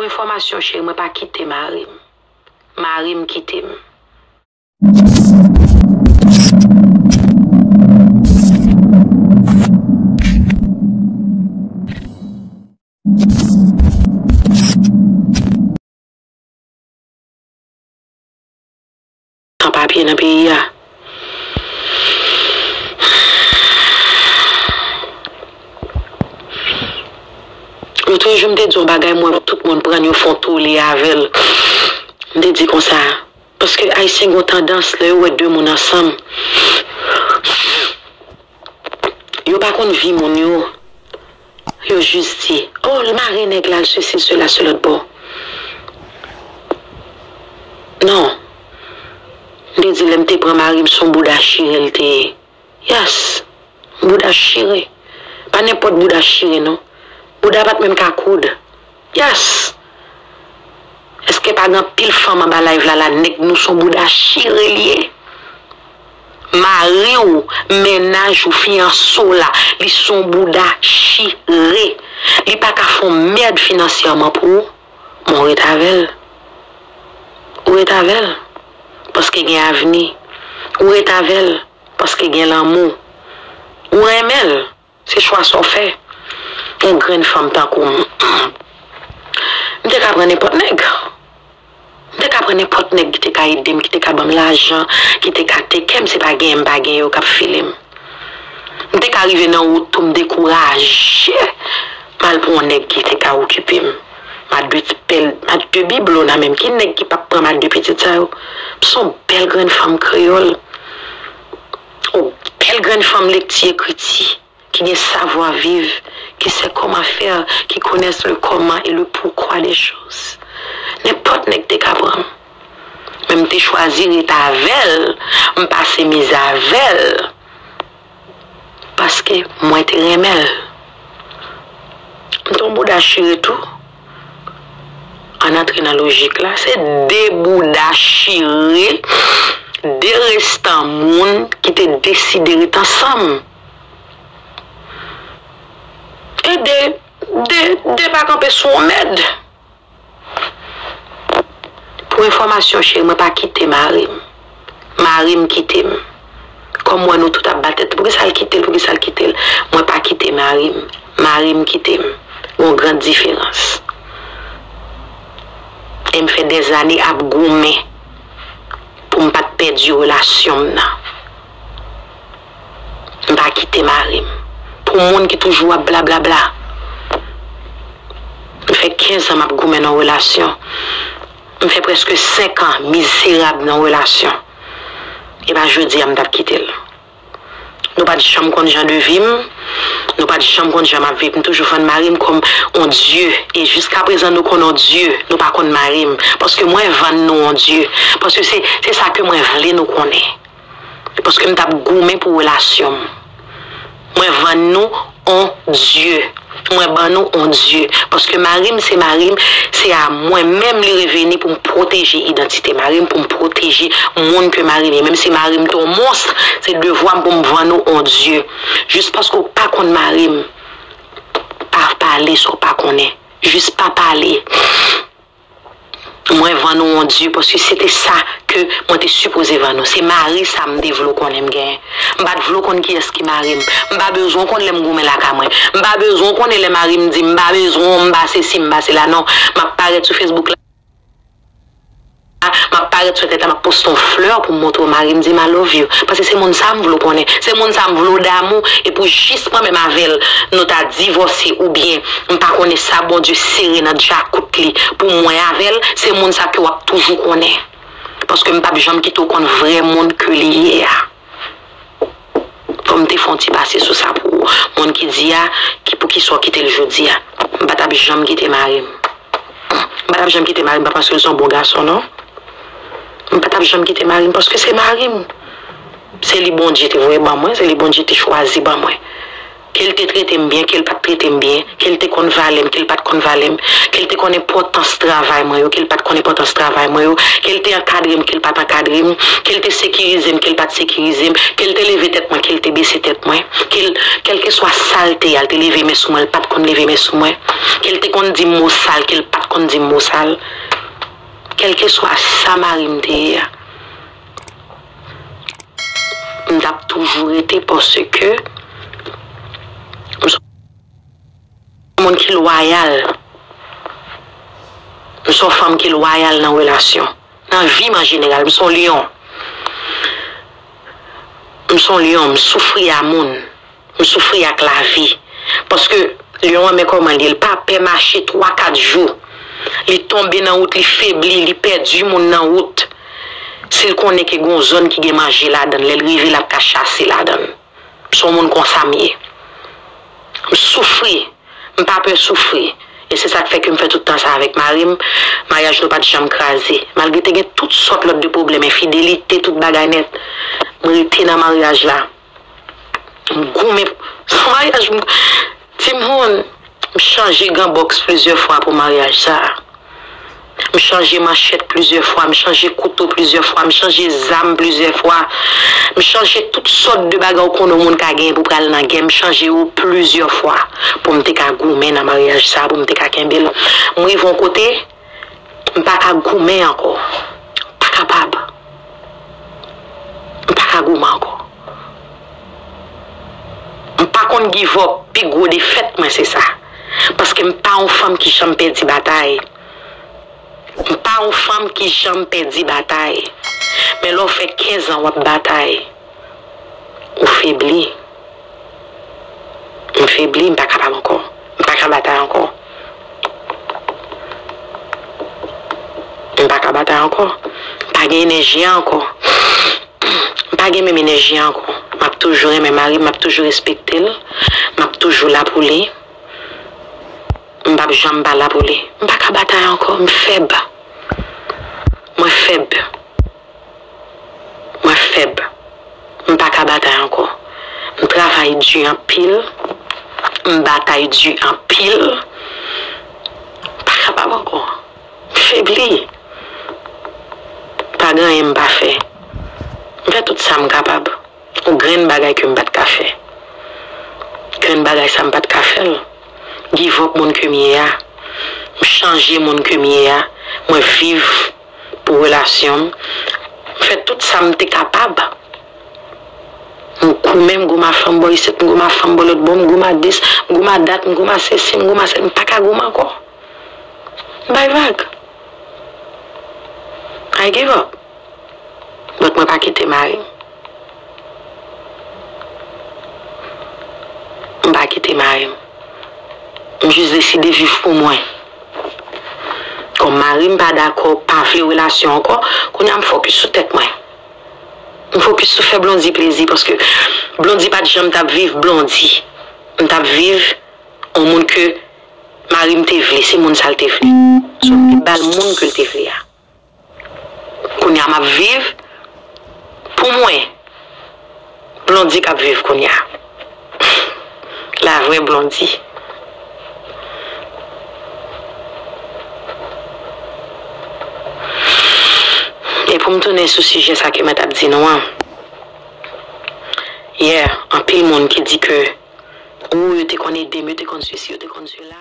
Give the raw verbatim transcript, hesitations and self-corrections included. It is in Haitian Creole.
Pou enfòmasyon, cheri, mwen pa kite mari m. Mari m kite m. San papye nan peyi a. Lotrejou, m te di yon bagay, m wè tout moun pran l, yo fè yon tole avè l. M te di konsa, paske Ayisyen gen yon tandans, lè yo wè de moun ansanm, yo pa konn vi moun yo. Yo jis di, "Oh, l mare nèg la, l sesi, l sela, se lòt bò." Non. M te di, lè m te pran mari m, se yon bouda chire l te ye. Yes. Bouda chire. Pa nenpòt bouda chire, non. Bouda pa t menm ka koud. Yes. Èske pa gen anpil fanm anba live la, la, nèg nou se yon bouda chire li ye? Mari w, mennaj ou, fiyanse w la, li se yon bouda chire. Li pa ka fè yon mèd finansyèman pou ou, men w ret avè l. Ou ret avè l. Paske gen avni. Ou ret avè l. Paske gen lanmou. Ou renmen l. Se chwa sa w fè. Yon grenn fanm tankou m. M te ka pran nenpòt nèg. M te ka pran nenpòt nèg ki te ka ede m, ki te ka ban m lajan, ki te ka teke m, se pa genyen m pa genyen yo k ap file m. M te ka rive nan wout tou, m dekouraje, m al pran yon nèg ki te ka okipe m. M a de pèl, m a de biblo nan men m. Ki nèg ki p ap pran m a de pitit sa yo? M se yon bèl grenn fanm kreyòl. Yon bèl grenn fanm lekti ekriti. Qui ne savent viv, qui sait comment faire, qui connaissent le comment et le pourquoi des choses. Nenpòt nèg te ka pran m. Men m te chwazi ret avè l, m pase mizè avè l. Paske mwen te renmen l. M te yon bouda chire tou. Ann antre nan lojik la. Se de bouda chire, de restan moun ki te deside ret ansanm. E de, de, de pa kanpe sou yon mèd. Pou enfòmasyon, cheri, mwen pa kite mari m. Mari m kite m. Kòm m wè nou tout ap bat tèt, poukisa l kite l, poukisa l kite l? Mwen pa kite mari m. Mari m kite m. Gon gran diferans. E m fè dèzane ap goumen pou m pa t pèdi relasyon m nan. M pa kite mari m. Pou moun ki toujou ap blablabla. M fè kenz an m ap goumen nan relasyon. M fè prèske senk an mizerab nan relasyon. E pa jodi a m t ap kite l. Nou pa t janm konn jan de vi m. Nou pa t janm konn jan m ap viv. M toujou vann mari m kòm on dye. E jiskaprezan nou konn on dye. Nou pa konn mari m. Paske mwen vann nou on dye. Paske se, se sa ke mwen vle nou konnen. Paske m t ap goumen pou relasyon m. Mwen vann nou on dye. Mwen ban nou on dye. Paske mari m se mari m, se a mwen menm li reveni pou m pwoteje idantite mari m, pou m pwoteje moun ke mari m ye. Menm si mari m te on mons, se devwa m pou m vann ou on dye. Jis paske w pa konn mari m, pa pale sa w pa konnen. Jis pa pale. Mwen vann ou on dye paske se te sa ke mwen te sipoze vann ou. Se mari sa m te vle w konnen m genyen. M pa t vle w konn kiyès ki mari m. M pa bezwen w konn lè m goumen lakay mwen. M pa bezwen w konnen lè mari m di m pa bezwen w, m pa sesi, m pa sela. Non, m ap parèt sou Facebook la. M ap parèt sou entènèt la, m ap poste yon flè pou m montre w mari m di m I love you. Paske se moun sa m vle w konnen. Se moun sa m vle w damou. E pou jis mwen menm avè l, nou ta divòse oubyen m pa konnen sa Bondye sere nan djakout li pou mwen avè l, se moun sa ke w ap toujou konnen. Paske m p ap janm kite w konn vrè moun ke li ye a. Fò m te fè yon ti pase sou sa pou moun ki di a, ki, poukisa w kite l jodi a. M pa t ap janm kite mari m. M pa t ap janm kite mari m, pa paske l se yon bon gason, non. M pa t ap janm kite mari m, paske se mari m. Se li Bondye te voye ban mwen, se li Bondye te chwazi ban mwen. Ke l te trete m byen, ke l pa t trete m byen, ke l te konn valè m, ke l pa t konn valè m, ke l te konn enpòtans travay mwen yo, ke l pa t konn enpòtans travay mwen yo, ke l te ankadre m, ke l pa t ankadre m, ke l te sekirize m, ke l pa t sekirize m, ke l te leve tèt mwen, ke l te bese tèt mwen, ke l, kèlkeswa sa l te ye a, l te leve men sou mwen, l pa t konn leve men sou mwen, ke l te konn di m mo sal, ke l pa t konn di m mo sal, kèlkeswa sa mari m te ye a, m t ap toujou rete paske m se yon moun ki lwayal. M se yon fanm ki lwayal nan relasyon. Nan vi m an jeneral, m se yon lyon. M se yon lyon, m soufri a moun. M soufri ak lavi. Paske lyon an, men kòman li ye, l pa pè mache twa, kat jou. Li tonbe nan wout, li febli, li pèdi moun nan wout. Si l konnen ke gon zòn ki gen manje ladan l, lè l rive, l ap ka chase ladan l. M se yon moun konsa m ye. M soufri. M pa pè soufri. E se sa k fè ke m fè tout tan sa avèk mari m. Maryaj nou pa t janm kraze. Malgre te gen tout sòt lòt de pwoblèm, enfidelite, tout bagay nèt. M rete nan maryaj la. M goumen. Sou maryaj m, timoun, m chanje gan bòks plizyè fwa pou maryaj sa a. M chanje manchèt plizyè fwa, m chanje kouto plizyè fwa, m chanje zam plizyè fwa. M chanje tout sòt de bagay ou konnen yon moun ka genyen pou pral nan gè, m chanje yo plizyè fwa pou m te ka goumen nan maryaj sa a, pou m te ka kenbe l. M rive yon kote, m pa ka goumen ankò. M pa kapab. M pa ka goumen ankò. M pa konn give up, pi gwo defèt mwen se sa. Paske m pa yon fanm ki janm pèdi batay. M pa yon fanm ki janm pèdi batay. Men lè w fè kenz an w ap batay, ou febli. M febli, m pa kapab ankò. M pa ka batay ankò. M pa ka batay ankò. M pa gen enèji a ankò. M pa gen menm enèji a ankò. M ap toujou renmen mari m, m ap toujou respekte l. M ap toujou la pou li. M p ap janm pa la pou li. M pa ka batay ankò. M fèb. Mwen fèb. Mwen fèb. M pa ka batay ankò. M travay di anpil. M batay di anpil. M pa kapab ankò. M febli. Pa gen anyen m pa fè. M fè tout sa m kapab. Yon grenn bagay ke m pa t ka fè. Grenn bagay sa m pa t ka fè l. Give up moun ke m ye a. M chanje moun ke m ye a. Mwen viv pou relasyon m. M fè tout sa m te kapab. M goumen, m goumen a fanm bò isit, m goumen a fanm bò lòt bò, m goumen a dis, m goumen a dat, m goumen a sesi, m goumen a sela, m pa ka goumen ankò. M bay vag. I give up. But mwen pa kite mari m. M pa kite mari m. M jis deside viv pou mwen. Kòm mari m pa dakò, pa vle relasyon ankò, kounye a m fokis sou tèt mwen. M fokis sou fè Blondy plezi, paske Blondy pa t janm t ap viv Blondy. M t ap viv yon moun ke mari m te vle, se moun sa l te vle. So, m te ba l moun ke l te vle a. Kounye a m ap viv pou mwen. Blondy k ap viv kounye a. La vrè Blondy. E pou m tounen sou sijè sa ke mwen t ap di nou an. Yè, anpil moun ki di ke, o, yo te konn ede m, yo te konn sesi, yo te konn sela.